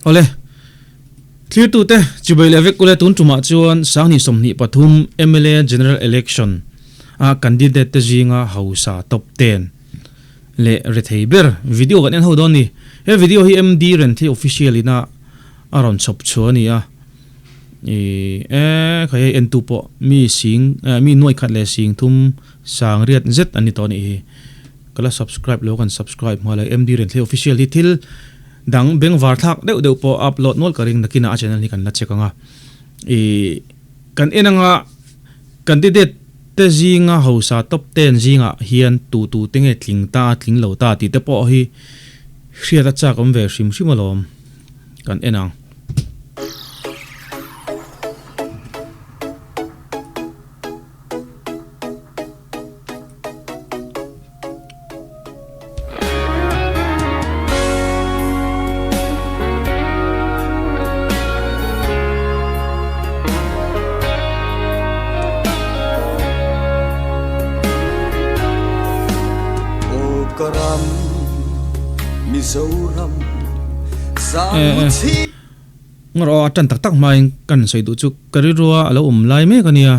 Awle, thlirtute chibai leh vek ule tun tumah chuan Sanghnih 23 mla General Election a candidate te zinga hausa top ten leh rethei ber video kan en ho dawn ni. He video hi MD Renthei official ina a rawn chhawp chhuah a ni a. Ih e kha hei entu pawh mi sing mi nuai khat leh sing thum sang riat zet an ni tawh a nih hi. Ka la subscribe lo kan subscribe nghal a MD Renthei official hi thil dang bengvar thlak deuh deuh pawh upload nual ka ring nakinah a channel hi kan la check ang a. Ih kan en anga candidate te zinga hausa top ten zingah hian tu tu te nge tling ta tling lo ta tih te pawh hi hriat a chak awm ve hrim hrim alawm kan en ang. Ngarawh a tan tak tak hmain kan sawi duh chu ka rilrua a lo awm lai mek a nia.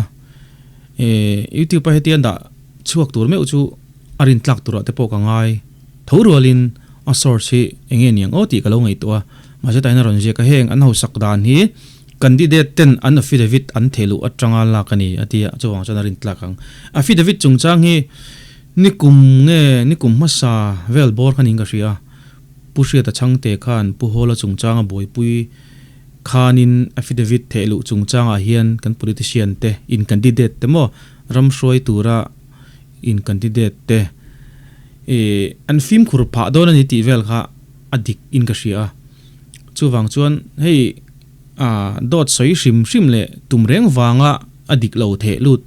Youtube a hetiang dah chhuak tur meuh chu a rin tlak turah te pawh ka ngai tho rualin a source hi eng nge niang aw tih ka lo ngaihtuah a, mahse tah hian a rawn ziak a, heng an hausak dan hi candidate ten an affidavit an theh luh atanga lak a ni a ti a, chuvang chuan a rin tlak ang. Affidavit chungchang hi nikum nge nikum hmasa vel bawr kha niin ka hria a, Pu Hriata Chhangte khan Pu Hawla chungchanga buaipui khanin affidavit theh luh chungchangah hian kan politician te in candidate te maw ram hruai tura in candidate te ih an fimkhur phah dawn a ni tih vel kha a dik in ka hria a, chuvang chuan hei ah dawt sawi hrim hrim leh tum reng vanga a dik lo theh lut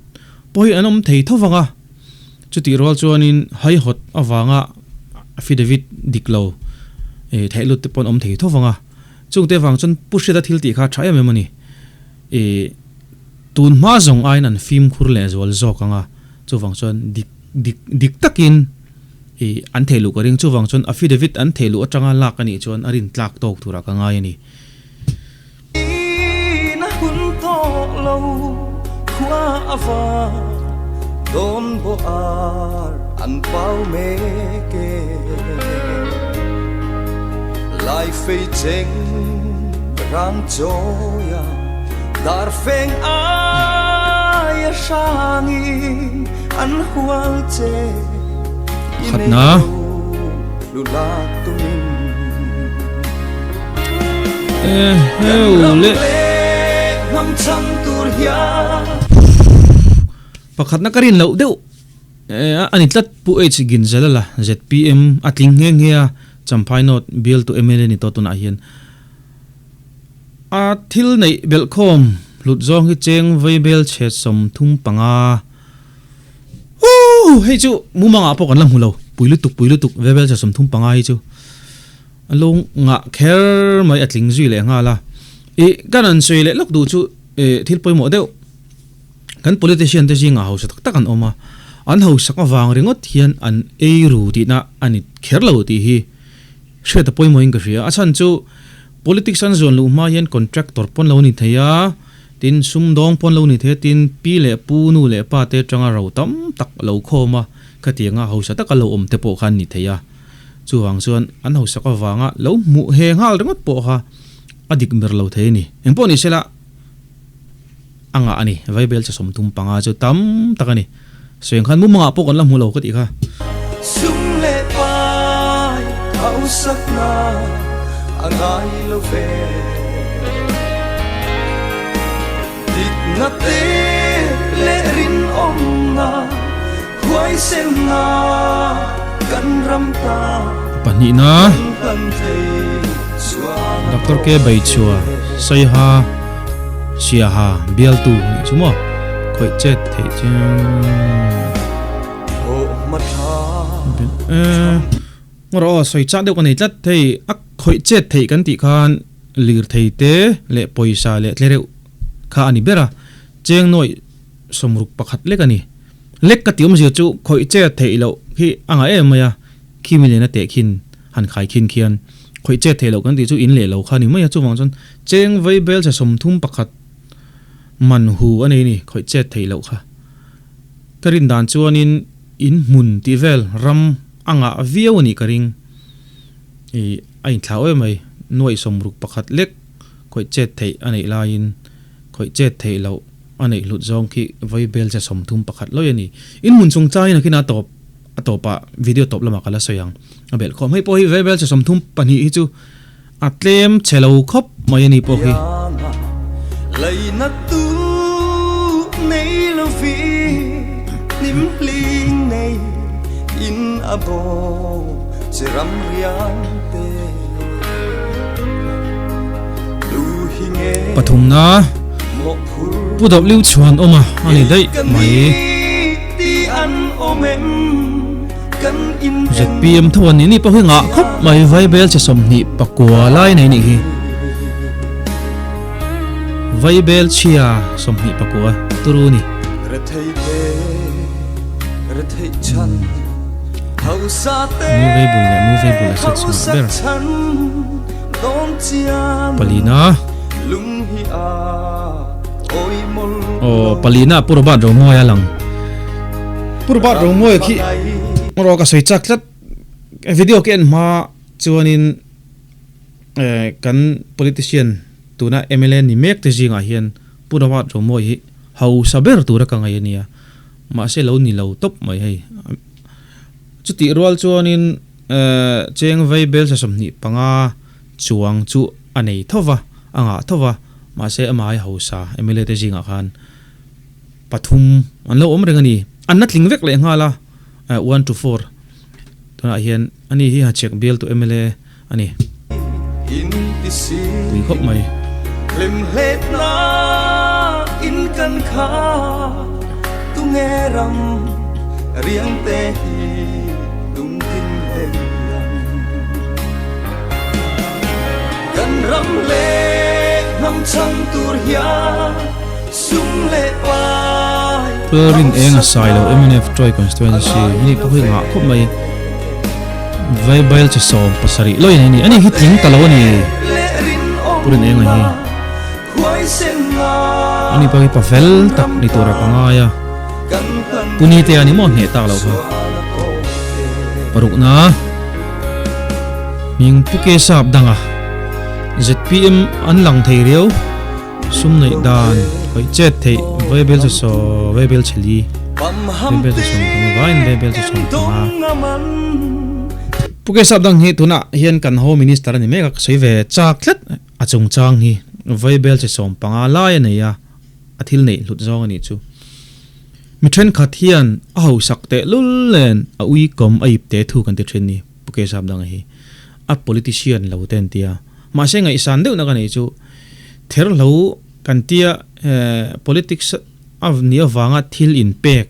pawh hi an awm thei tho vang a, chutih rual chuanin haihawt avanga affidavit dik lo ih theh lut te pawh an awm thei tho vang a, chungte vang chuan Pu Hriata thil tih kha a tha em em a ni ih. Tun hma zawng aiin an fimkhur leh zual zawk ang a, chuvang chuan dik dik dik takin ih an theih luh ka ring. Chuvang chuan affidavit an theih luh atanga lak a nih chuan a rintlak tawk turah ka ngai a ni. In a hun tawh lo khua a var dawn bawh ar an pau mek e. Lai fei cheng rang chawi a dar feng aia hrangin an hual che i nei Khatna. lo lulak tumin Eh kan heu ram le. leh hnam chang tur hian. Pakhatna ka rin loh deuh. A ni tlat Pu H Ginzalala zpm a tling nghe nghe a, Champhai North bialtu mla ni tawh tunah hian a thil neih belhkhawm hlut zawng hi cheng vaibel chhe 35 Ooh hei chu mumangah pawh kan la hmu lo pui lutuk pui lutuk vaibel chhe 35 hi chu a lo ngah kher mai a tling zui leh nghal a ih kan han sawi leh lawk duh chu ih thil pawimawh deuh. Kan politician te zingah hausa tak tak an awm a, an hausak avang ringawt hian an ei ru tihna a ni kher lo tih hi hriat a pawimawhin ka hria. A chhan chu politics an zuan luh hma hian contractor pawn lo ni thei a, tin sumdawng pawn lo ni thei a, tin pi leh pu, nu leh pa te atanga ro tam tak lo khawm a, khatianga hausa taka lo awm te pawh kha an ni thei a. Chuvang chuan an hausak avanga lo hmuh he nghal ringawt pawh kha a dik ber lo thei a ni. Engpawh ni sela. A ngah a ni. Vaibel cha 35 chu tam tak a ni. Sawi ang khan mumangah pawh kan la hmu lo ka tih kha. Sum leh pai hausakna a ngai lo ve. Dikna te leh rinawmna huaisenna kan ram ta Pahnihna kan hlan thei chuan a Doctor K Beichhua Saiha Siaha bialtu nih chu maw khawih chet theih chiang Ngarawh aw sawi chak deuh ka nei tlat hei a khawih chet theih kan tih khan lirthei te leh pawisa leh tlereuh kha a ni ber a cheng nawih 61 lek a ni. Lek ka tih awmzia chu khawih chet theih loh khi a ngah em mai a, khi mi nena teh khin han khai khin khian. Khawih chet theih loh kan tih chu in leh lo kha a ni mai a, chuvang chuan cheng vai bel che 31 man hu a nei a ni, khawih chet theih loh kha. Ka rin dan chuanin in hmun tih vel ram a ngah viau a nih ka ring. Ih a inthlau em mai, nuaih 61 lek khawih chet theih a neih laiin khawih chet theih loh a neih hlut zawng khi vai bel che 31 lawi a ni. In hmun chungchangin a khin a tawp. A tawpah video tawp lamah ka la sawi ang. A belh khawm. Hei pawh hi Vaibel che 32 hi chu a tlem chhe lo khawp mai a ni pawh khi. Pathumna Pu W Chhuanawma a ni daih mai. ZPM tho an nih ni pawh hi ngah khawp mai Vaibel che 29 lai nei nih hi. Vaibel chhia 29 turu ni. Movable leh movable a set chhuah ber. Palina. Aw palina Pu Robert Romawia a lang. Pu Robert Romawia khi rawh ka sawi chak tlat. Video ka en hma chuanin kan politician tuna mla ni mek te zingah hian Pu Robert Romawia hi hausa ber tura ka ngaih a nia. Mahse lo ni lo tawp mai hei. Chutih rual chuanin cheng vei bel sa 25 chuang chu a nei tho va, a ngah tho va, mahse amah ai hausa mla te zingah khan pathum an lo awm reng a ni. An la tling vek leh nghal a, one to four tunah hian ani hi Hachhek bialtu mla a ni. Pui khawp mai. Lalrin eng a sai lo mnf Troy constituency ani pawh hi ngah khawp mai Vaibel che 70 lawin a ni ani hi tling ta lo a ni Purin eng a hi ani pawh hi pavel tak ni tura ka ngai a Puni te ani maw hneh tak lo kha parukna Hming Pu Ke Sap danga zpm an lang thei riau sum neih dan khawih chet theih Vaibel chu saw Vaibel chheli Vaibel chu sawm panga vaiin Vaibel chu sawm panga. Pu Ke Sap dang hi tunah hian kan Home Minister a ni mek a ka sawi ve chak tlat a chungchang hi Vaibel chi 15 lai a nei a a thil neih hlut zawng a nih chu. Mi thenkhat hian a hausak teh lul nen a ui kawm a ip teh thu kan ti thin ni, Pu Kesap danga hi a politician lo te an tia. Mahse ngaihsan deuhna ka neih chu therhlo kan tia politics a nih avanga thil inpek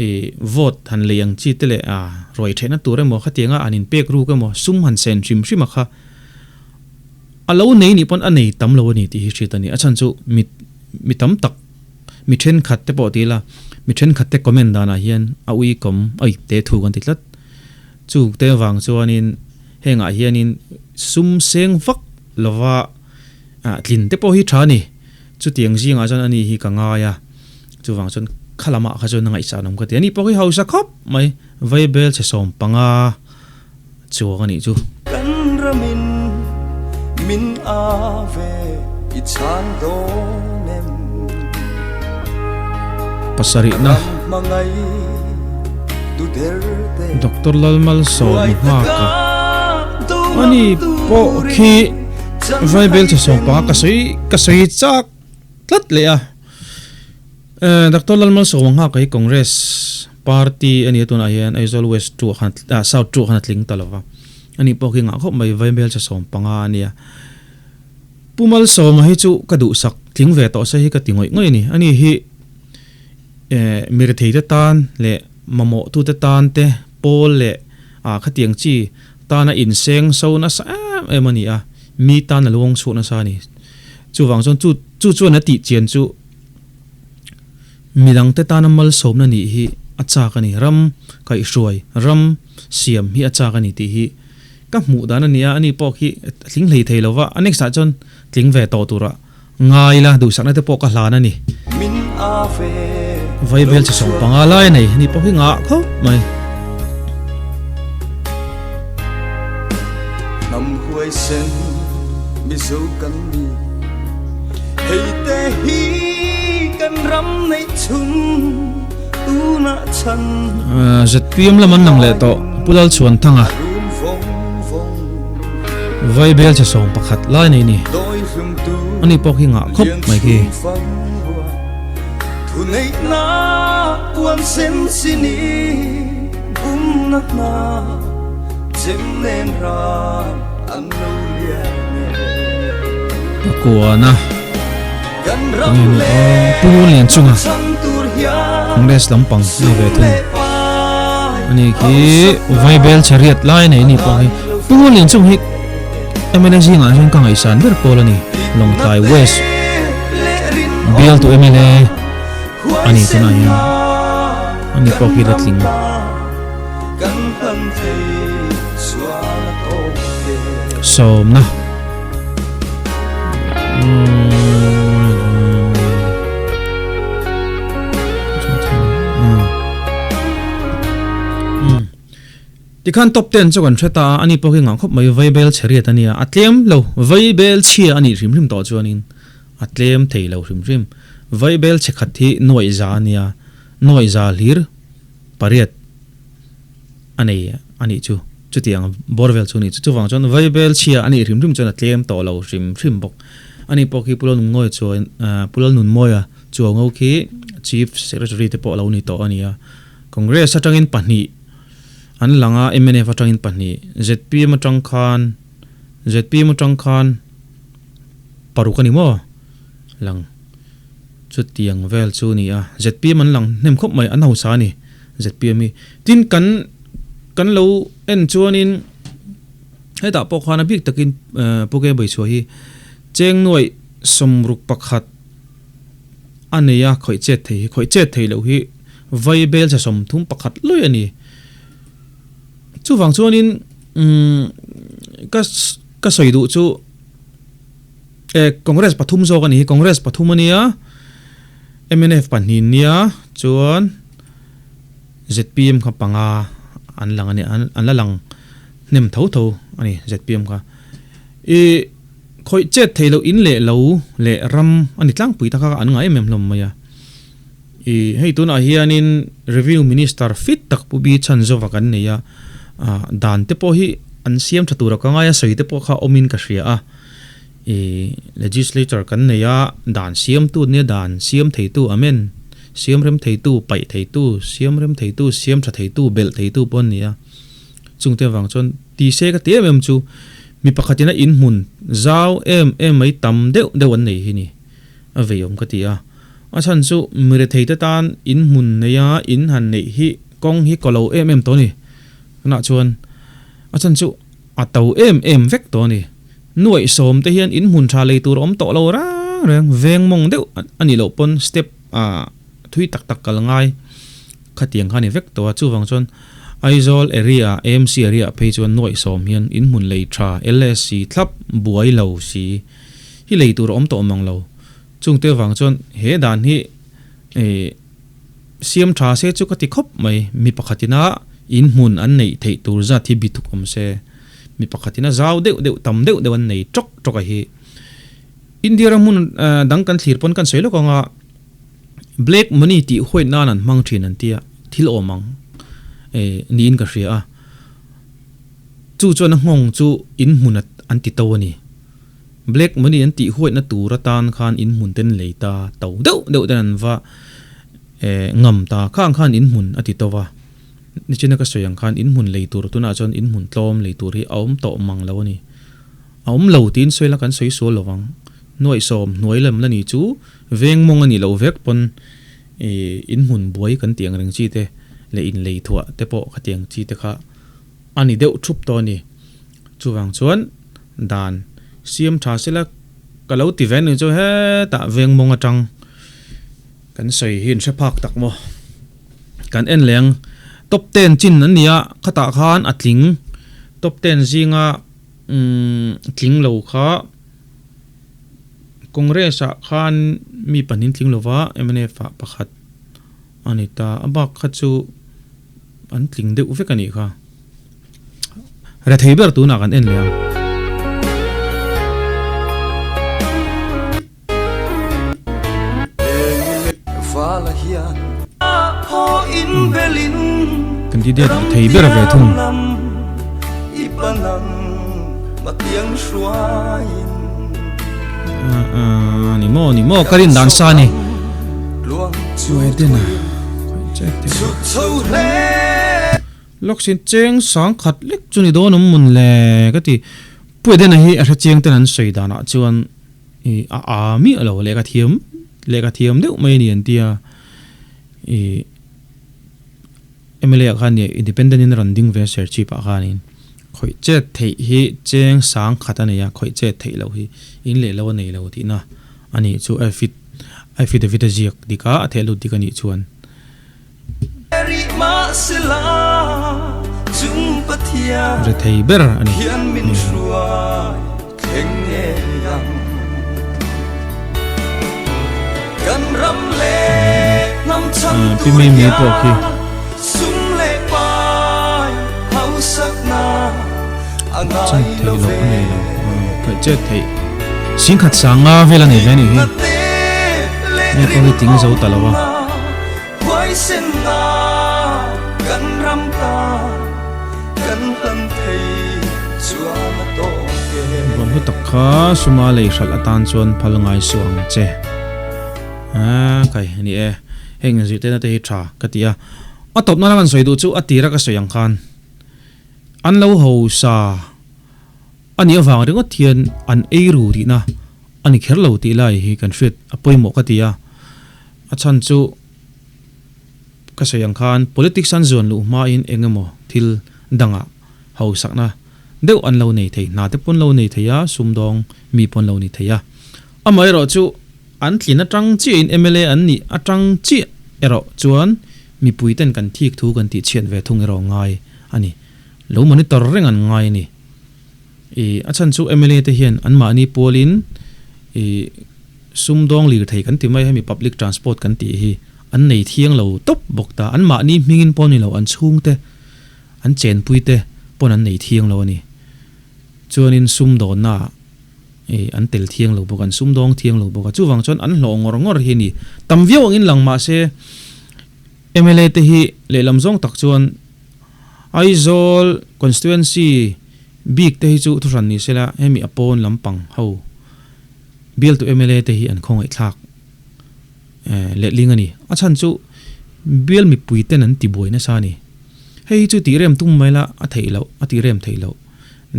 ih vote han lei ang chi te leh a ruai theihna tur emaw khatianga an inpek ruk emaw sum han sen hrim hrim a kha a lo nei nih pawn a nei tam lo a ni tih hi hriat a ni. A chhan chu mi mi tam tak. Mi thenkhat te pawh ti ila, mi thenkhat te comment danah hian a ui kawm a ip te thu kan ti tlat. Chu te vang chuanin hengah hianin sum seng vak lova tlin te pawh hi tha a ni. Chutiang zingah chuan ani hi ka ngai a, chuvang chuan kha lamah kha chuan a ngaihsan awm ka ti. Ani pawh hi hausa khawp mai, Vaibel chhe 15 chuang a nih chu. Kan ramin min a ve i chhan dawn em? Pasarihna Doctor Lalmalsawma nghaka ani pawh khi Vaibel chhe 15 ka sawi ka sawi chak tlat leh a. Doctor Lalmalsawma nghaka hi Congress Party a nia tunah hian Aizawl West 2 ah khan ah South 2 ah khan a tling ta lova. Ani pawh khi ngah khawp mai Vaimel cha 15 a nia. Pu Malsawma hi chu ka duhsak tling ve tawh se hi ka ti ngawih ngawih a ni. Ani hi eh mi rethei te tan leh mamawh tu te tan te pawl leh ah khatiang chi tana inseng so nasa em em a ni a. Mi tan a luang chhuah nasa a ni. Chuvang chuan chu chu chuan a tih chian chu Midangte tana malsawmna nih hi a chak a ni, ram kaihhruai, ram siam hi a chak a ni tih hi Ka hmuh dan a nia, ani pawh khi a tling hlei thei lo va, a next ah chuan tling ve tawh turah ngai la, duhsakna te pawh ka hlan a ni. Vaibel chi 15 lai a nei, ani pawh hi ngah khawp mai. Hnam huaisen Mizo kan ni, hei te hi kan ram neih chhun tunah chhan. ZPM lam an lang leh tawh, Pu Lalchhuanthanga Vaibel che 11 lai nei ni. Ani pawh khi ngah khawp mai khi. Pakuana Enge ni aw Pu Lianchunga Congress lampang ni ve thung ani khi Vaibel chariat lai nei ni pawh hi Pu Lianchung hi MLA zingah hian ka ngaihsan ber pawl a ni Lawngtlai West bialtu MLA a ni tunah hian ani pawh khi la tling. Sawmna Tikhan top ten chu kan hre ta a, ani pawh hi ngah khawp mai Vaibel chheriat a nia, a tlem lo, Vaibel chhia a nih hrim hrim tawh chuanin a tlem thei lo hrim hrim. Vaibel chhe khat hi nuaih za a nia, nuaih za hlir pariat a nei a nih chu, chutiang bawr vel chu a nih chu. Chuvang chuan Vaibel chhia a nih hrim hrim chuan a tlem tawh lo hrim hrim bawk. Ani pawh khi Pu Lalnunmawia chuan Pu Lalnunmawia Chuango khi Chief Secretary te pawh a lo ni tawh a nia. Congress atangin pahnih an lang a, mnf atangin pahnih, zpm atang khan zpm atang khan paruk a ni maw lang chutiang vel chu a ni a, zpm an lang hnem khawp mai, an hausa a ni zpm hi. Tin kan kan lo en chuanin hetah pawh khan a bik takin Pu Ke Baichhuah hi cheng nuaih sawmruk pakhat a nei a, khawih chet thei hi, khawih chet thei loh hi Vaibel che 31 lawih a ni. Chuvang chuanin umm ka ka sawi duh chu e Congress pathum zawk a ni hi, Congress pathum a nia, mnf pahnih nia chuan zpm kha panga an lang a ni, an la lang hnem tho tho a ni zpm kha. I khawih chet thei loh in leh lo leh ram a ni tlangpui ta kha an ngai em em hlawm mai a. I hei tunah hianin Revenue Minister fit tak Pu Bi Chhanzova kan nei a, dan te pawh hi an siam tha tura ka ngai a, sawi te pawh kha awmin ka hria a. I Legislature kan nei a, dan siamtu nia dan siam theitu amen, siam rem theitu, paih theitu, siam rem theitu, siam tha theitu, belh theitu pawh an ni a. Chungte avang chuan ti se ka ti em em chu mi pakhatin a inhmun zau em em mai tam deuh deuh an nei hi ni a veiawm ka ti a. A chhan chu mirethei te tan in hmun neia in han neih hi kawng hi kaw lo em em tawh a ni. Tunah chuan a chhan chu a to em em vek tawh a ni. Nuaih sawm te hian in hmun tha lei tur a awm tawh lo rang reng, veng mawng deuh a nih loh pawn step ah thui tak tak kal ngai khatiang kha a ni vek tawh a. Chuvang chuan Aizawl area AMC area ah phei chuan nuaih sawm hian in hmun lei tha LSC thlap buai lo si hi lei tur a awm tawh mang lo. Chungte vang chuan he dan hi siam tha se chu ka ti khawp mai. Mi pakhatina in hmun an neih theih tur zat hi bituk awm se. Mi pakhatina zau deuh deuh tam deuh deuh an nei tawk tawk a hi. India ram hmun dang kan thlir pawn kan sawi lawk ang a, black money tih huait nan an hmang thin an tia thil awm ang niin ka hria a. Chu chuan a nghawng chu in hmun an ti to a ni. Black money an tih huaihna tur atan khan in hmun ten lei ta to deuh deuh ten an va ngam ta khang khan in hmun a ti to va. Nichina ka sawi ang khan in hmun lei tur tunah chuan in hmun tlawm lei tur hi a awm tawh mang lo a ni. A awm lo tiin sawi la kan sawi sual lo vang. Nuaih sawm hnuai lam la ni chu veng mawng a nih loh vek pawn in hmun buai kan tih ang reng chi te leh in lei thuah te pawh khatiang chi te kha a ni deuh thup tawh a ni. Chuvang chuan dan siam tha sela ka lo ti ve ni chu hetah veng mawng atang kan sawi hi in hre phak tak maw. Kan en leng top ten chin an ni a, khatah khan a tling Top ten zinga tling lo kha Congress ah khan mi pahnih tling lova mnf ah pakhat a ni ta. A bak kha chu an tling deuh vek a nih kha. Rethei ber tunah kan en leh ang. Candidate thei ber ve thung. Ni maw ni maw ka rin dan sa ni. Lawksin cheng sang khat lek chu ni dawn awm mun le ka ti. Puedena hi a hre chiang ten an sawi danah chuan I a a miah lo lehkha thiam lehkha thiam deuh mai a ni an ti a, i mla ah khan independent in a rawn ding ve a serchhip ah khanin khawih chet theih hi cheng sang khat a nei a, khawih chet theih loh hi in leh lo a nei lo tihna a nih chu a fit affidavit a ziak dik a, a theh lut dik a nih chuan. Rethei ber a ni. Pi Mimi pawh khi. Chet theih loh a nei lo. Chet theih. Singkhat sanga vel a nei ve a nih hi. Hei pawh hi ting zo ta lo a. Ruam hlu tak kha suma lei hralh atan chuan phal ngai suh ang che. Aa kai ni e, heng zirtirna te hi tha ka ti a. A tawp nana kan sawi duh chu a tira ka sawi ang khan an lo hausa a nih avang ringawt hian an ei ru tihna a ni kher lo tih lai hi kan hriat a pawimawh ka ti a. A chhan chu ka sawi ang khan politics an zuan luh hmain eng emaw thil dangah hausakna deuh an lo nei thei, hna te pawn lo nei thei a, sumdawng mi pawn lo ni thei a. Amaherawh chu an tlin atang chiahin mla an nih atang chiah erawh chuan mipui ten kan thik thu kan tih chhiat ve thung erawh ngai a ni. Lo monitor reng an ngai a ni. I a chhan chu mla te hian anmahni pualin i Sumdawng lirthei kan ti mai hemi public transport kan tih hi an nei thiang lo tawp bawk ta, an mahni hmingin pawh ni lo an chhungte an chenpui te pawn an nei thiang lo a ni. Chuanin sumdawnna ah ih an tel thiang lo bawk a, an sumdawng thiang lo bawk a, chuvang chuan an hlawh ngawr ngawr hi a ni. Tam viau angin lang mahse mla te hi lehlam zawng tak chuan Aizawl constituency bik te hi chu thuhran ni sela hemi a pawn lampang ho Bialtu mla te hi an khawngaihthlak letling a ni. A chhan chu bial mipui ten an tibuai nasa a ni. Hei hi chu tih rem tum mai la a theih loh, a tih rem theih loh.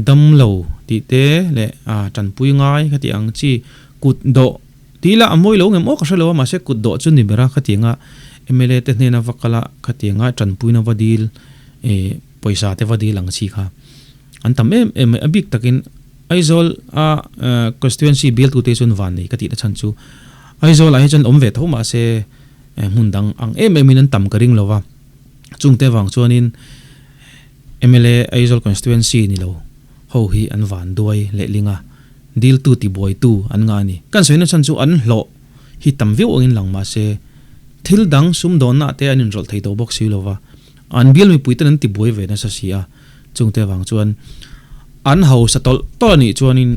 Dam lo tih te leh a tanpui ngai kha tih ang chi kut dawh tih ila a mawi lo ngem aw ka hre lo a mahse kut dawh chu ni ber a khatianga mla te hnena va kal a khatianga tanpuina va dil pawisa te va dil ang chi kha. An tam em em mai, a bik takin Aizawl a constituency bialtute hi chuan van nei ka tihna chhan chu Aizawl ah hi chuan awm ve tho mahse hmun dang ang em em in an tam ka ring lo va, chungte vang chuanin mla Aizawl constituency ni lo ho hi an van duai lehling a, diltu tibuaitu an ngah a ni. Kan sawina chhan chu an hlawh hi tam viau angin lang mahse thil dang sumdawnna ah te an inrawlh thei tawh bawk si lo va, an bial mipuiten an tibuai ve nasa si a. Chungte avang chuan an hausa tawlh tawlh a nih chuanin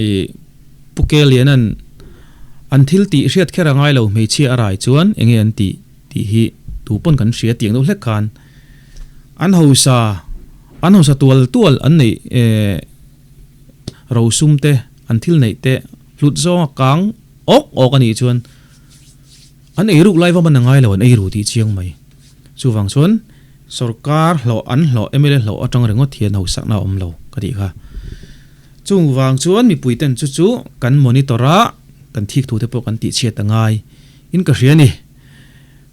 ih Pu Keliana'n an thil tih hriat kher a ngai lo hmeichhia a rai chuan enge an tih tih hi tu pawn kan hria tiang deuh hlek khan an hausa an hausa tual tual an neih eh rosum te an thil neih te hlut zawnga kang awk awk a nih chuan an eiruk lai va man a ngai lo an eiru tih chiang mai. Chuvang chuan sorkar hlawh an hlawh mla hlawh atang ringawt hian hausakna a awm lo ka tih kha. Chuvang chuan mipui ten chu chu kan monitor a, kan thik thu te pawh kan tih chhiat a ngai in ka hria a ni.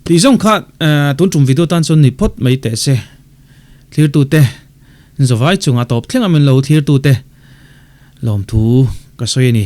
Tih zawng kha tun tum video tan chuan ni phawt mai teh se. Thlirtu te zawai chunga tawp thleng a min lo thlirtu te lawmthu ka sawi a ni.